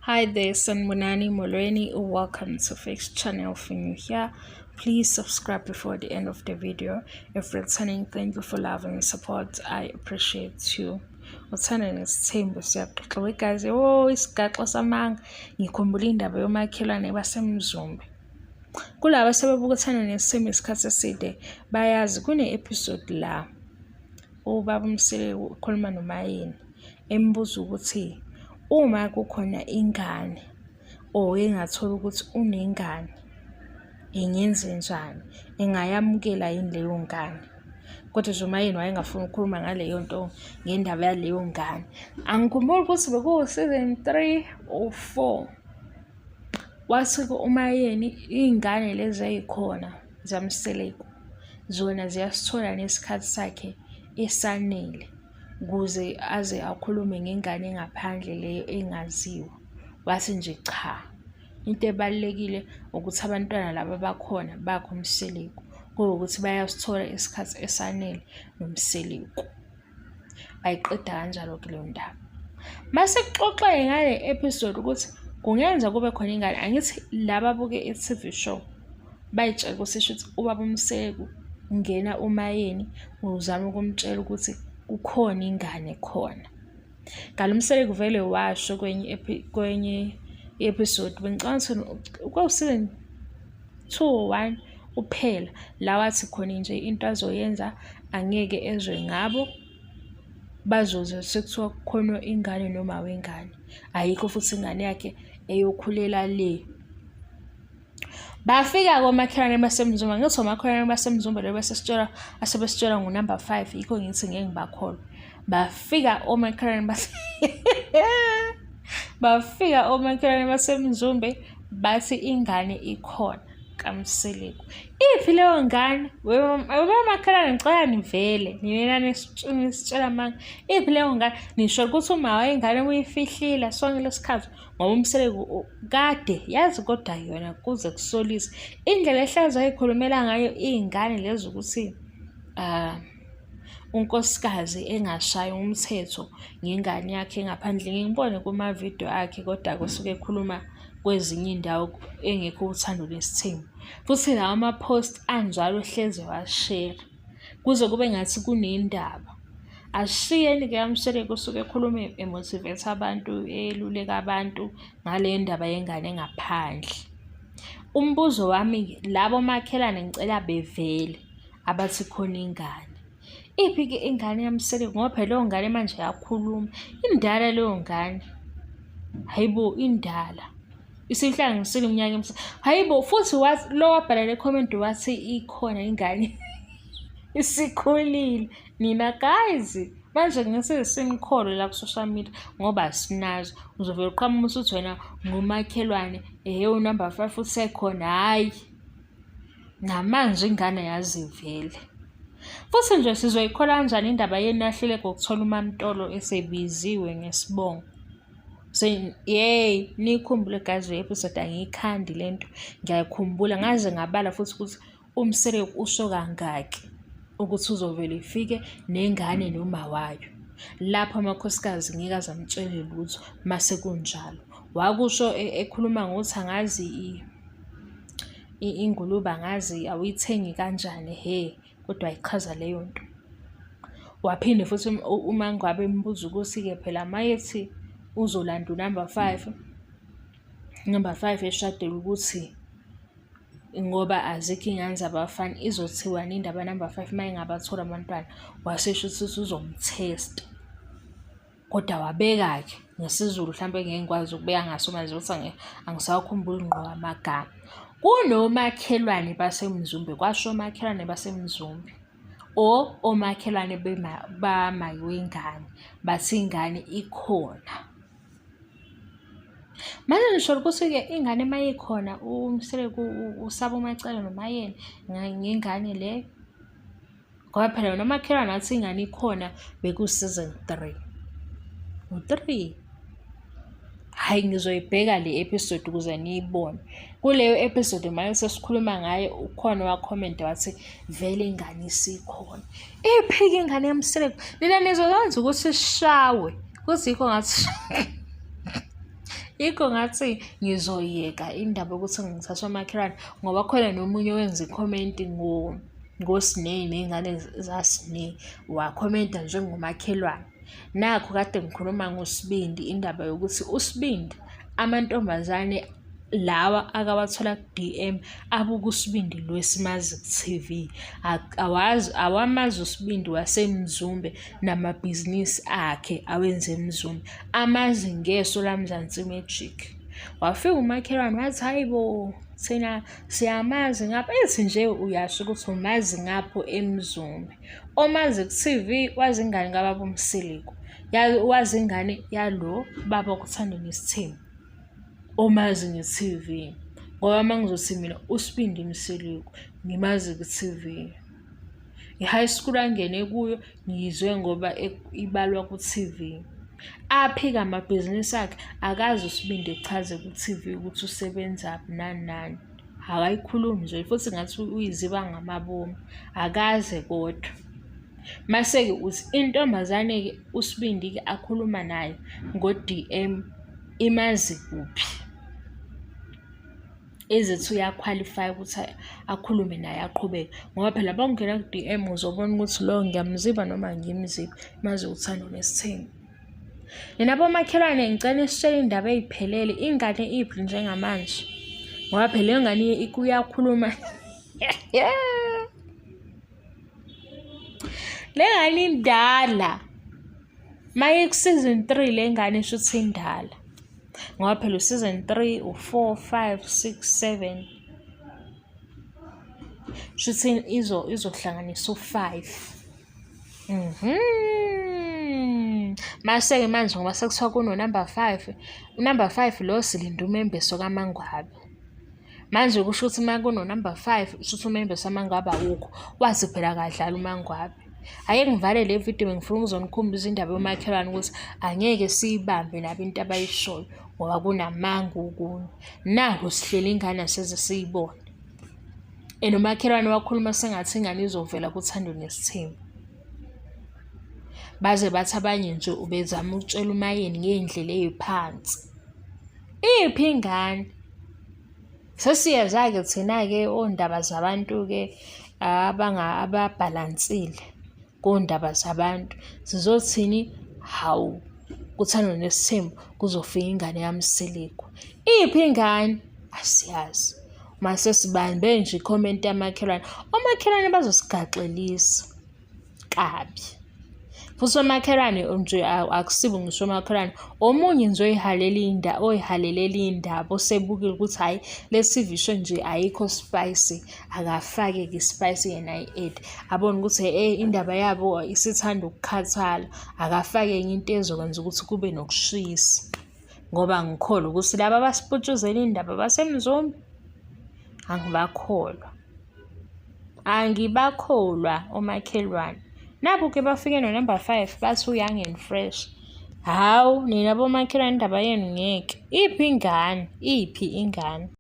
Hi there, Sanbonani Molweni. Welcome to Fix Channel. If you're new here, please subscribe before the end of the video. If returning, thank you for love and support. I appreciate you. Uthanda nesithembu siyaxoxa wegazi. Oh, isigaxa samanga. Ngikhumbula indaba yomakhelwane baseMzumbe. Kulaba asebebuka uThando Nesithembu isikhathi eside bayazi kune-episode la ubaba uMseleku ukhuluma noMayeni embuza ukuthi uma kukhona ingane or engathola ukuthi unengane ingenzenjani, engayamukela yini leyo ngane. Kodwa nje uMayeni wayengafuni ukukhuluma ngaleyo nto ngendaba yaleyo ngane. Angikhumbuli ukuthi bekuwu-season 3 or 4. Wathi-ke uMaYeni iy'ngane lezi ey'khona zaMseleku zona ziyasithola nesikhathi sakhe esanele ukuze aze akhulume ngengane engaphandle leyo engaziwa. Wathi nje cha, into ebalulekile ukuthi abantwana laba abakhona bakhe uMseleku, kuwukuthi bayasithola isikhathi esanele noMseleku. Bayiqeda kanjalo-ke leyo ndaba. Mase kuxoxeke ngale episode ukuthi kungenza kube khona ingane, angithi laba abuke i-T_V show bayitshela ukuthi shuthi ubaba uMseleku ungena uMayeni uzama ukumtshela ukuthi kukhona ingane khona. Kanti uMseleku vele washo kwenye kwenye i-episode bengicabanga ukuthi kwawu-season 2 or 1 kuphela la wathi khona nje into azoyenza angeke ezwe ngabo bazoze sekuthiwa kukhona ingane noma wengane ayikho futhi ingane yakhe eyokhulela le. Bafika komakhelwane baseMzumbe, ngithi omakhelwane baseMzumbe lelo basesitshela asebesitshela ngo-number 5 yikho ngithi ngeke ngibakholwe. Bafika omakhelwane base bafika omakhelwane baseMzumbe bathi ingane ikhona kaMseleku. Iphi leyo ngane? Wemakhelwane ngicela nivele nina nisitshela amanga. Iphi leyo ngane? Nisho ukuthi uma wayengane uyifihlile sonke lesikhathi ngoba uMseleku kade yazi kodwa yona kuze kusolise. Indlela ehlezi ayikhulumela ngayo iy'ngane lezi ukuthi unkosikazi engashayi umthetho ngengane yakhe engaphandle. Ngibone kumavidiyo akhe kodwa kusuke ekhuluma kwezinye iy'ndawo engekho uthando nesithembu. Futhi lawa ama-post anjalo hlezi ewashera kuze kube ngathi kunendaba. Asishiyeni-ke kaMseleku usuke ekhuluma emotivate abantu, eluleka abantu ngale ndaba yengane engaphandle. Umbuzo wami-ke, labo makhelwane ngicela bevele abathi khona ingane. Iphi-ke ingane yaMseleku ngoba phela leyo ngane manje yakhuluma. Indala leyo ngane. Hhayi bo, indala. Isihlanganisile iminyaka emhlanu. Hhayi bo, futhi wathi lo wabhala le comment wathi ikhona ingane isikhulile. Nina guys, manje ngeke sinikholwe la ku-social media ngoba asinazo. Uzovele uqhamuke usuthi wena ngumakhelwane, ehhe unumber 5 usekhona, hhayi. Namanje ingane yazi vele. Futhi nje sizoyikholwa kanjani indaba yenu yahluleka ukuthola uMaMtolo esebiziwe ngesibongo. So yey niyikhumbule guys le episode angiyikhandi le nto ngiyayikhumbula ngaze ngabala futhi ukuthi uMseleku usho kangaki ukuthi uzovele ifike nengane noma wayo. Lapho amakhosikazi ngeke aze amtshele lutho mase kunjalo. Wakusho ekhuluma ngokuthi angazi ingulube angazi awuyithengi kanjani hhe kodwa wayichaza leyo nto. Waphinde futhi uma ngabe embuza ukuthi-ke phela mayethi uzolanda unamba 5, unamba 5 eshadela ukuthi ngoba azikho iy'ngane zabafana izothiwani indaba number 5 uma engabathola abantwana, wasesho ukuthi uzomthesta. Kodwa wabeka-ke ngesiZulu hlampe ngeke ngikwazi ukubeka ngaso manje ukuthi angisawakhumbuli ngqo amagama. Kunomakhelwane baseMzumbe, kwasho omakhelwane baseMzumbe or omakhelwane bamayi wengane, bathi ingane ikhona. Manje ngisho ukuthi-ke ingane uma ikhona uMseleku usaba uMaCele noMaYeni ngengane leyo. Ngoba phela yona umakhelwane wathi ingane ikhona beku-season 3. U-3. Hhayi ngizoyibheka le episode ukuze niyibone. Kuleyo episode manje sesikhuluma ngayo ukhona owakhomenta wathi vele ingane isikhona. Iphi-ke ingane yaMseleku? Nina nizokwenza ukuthi sishawe. Kuthi yikho ngathi Yikho ngathi ngizoyeka indaba yokuthi ngithathwe omakhelwane ngoba khona nomunye owenza ikhomenti ngoSne ney'ngane zaSne, wakhomenta njengomakhelwane. Nakhu kade ngikhuluma ngoSibindi, indaba yokuthi uSibindi amantombazane lawa akawathola ku-D_M abuka uSibindi lo esimazi ku-T_V. Awazi, awamazi uSibindi waseMzumbe namabhizinisi akhe awenza eMzumbe, amazi ngeso laMzansi Magic. Wafika umakhelwane wathi, hhayi bo, thina siyamazi ngapha, ethi nje uyasho ukuthi umazi ngapho eMzumbe. Omazi ku-T_V wazi ingane kababa uMseleku, wazi ingane yalo baba uThando Nesithembu. Omazi nge-T_V ngoba uma ngizothi mina uSibindi Mseleku ngimazi ku-T_V. I-high school angene kuyo ngiyizwe ngoba ibalwa ku-T_V. Aphike amabhizinisi akhe akaze uSibindi echaze ku-T_V ukuthi usebenzaphi nani nani. Akayikhulumi nje futhi ngathi uyiziba ngamabomu, akaze kodwa. Mase-ke uthi intombazane-ke uSibindi-ke akhuluma nayo ngo-D_M imazi kuphi? Ezethi uyakhwalifaya ukuthi akhulume naye aqhubeke ngoba phela uma ungena ku-D_M uzobona ukuthi lo ngiyamziba noma angimzibi, mazi uthando nesithembu. Nina bomakhelwane ngicela nisitshele indaba ey'phelele, ingane iphi njengamanje? Ngoba phela leyo ngane kuyakhuluma. Le ngane indala. Maye ku-season 3 le ngane shuthi indala. Ngoba phela u-season 3, u-4, 5, 6, 7. Shuthi izohlanganisa u-5. Mase-ke manje ngoba sekuthiwa kuno-number 5, u-number 5 lo silinde umembeso kaMangwabe. Manje kusho ukuthi uma kuno-number 5 kusho ukuthi umembeso kaMangwabe awukho. Wathi phela akadlali uMangwabe. Ake ngivale le video bengifuna ukuzonikhumbuza indaba yomakhelwane ukuthi angeke siyibambe nabo into abayishoyo ngoba kunamanga okunye. Nakhu sihleli ingane aseze siyibone. And umakhelwane wakhuluma sengathi ingane izovela kuThando Nesithembu. Baze bathi abanye nje ubezama ukutshela uMayeni ngey'ndlela ey'phansi. Iphi ingane? Sesiyeza-ke thina-ke ondaba zabantu-ke ababhalansile kondaba zabantu. Sizothini? Hawu, kuThando Nesithembu kuzofika ingane kaMseleku. Iphi ingane? Asiyazi. Mase sibambe nje ikhomenti yamakhelwane. Omakhelwane bazosigaxelisa kabi. Futhi omakhelwane nje akusibo ngisho omakhelwane, omunye nje oyihalela oyihalelela iy'ndaba osebukile ukuthi hhayi le TV show nje ayikho spicy, akafake-ke i-spice yena ayi-add. Abone ukuthi indaba yabo isithanda ukukhathala, akafake enye into ezokwenza ukuthi kube nokushisa. Ngoba angikholwa ukuthi laba abasiputshuzela iy'ndaba baseMzumbe, angibakholwa. Angibakholwa omakhelwane. Nabu-ke bafike no-number 5 bathi u-young and fresh. Hawu, nina bomakhelwane indaba yenu ngeke. Iphi ingane? Iphi ingane?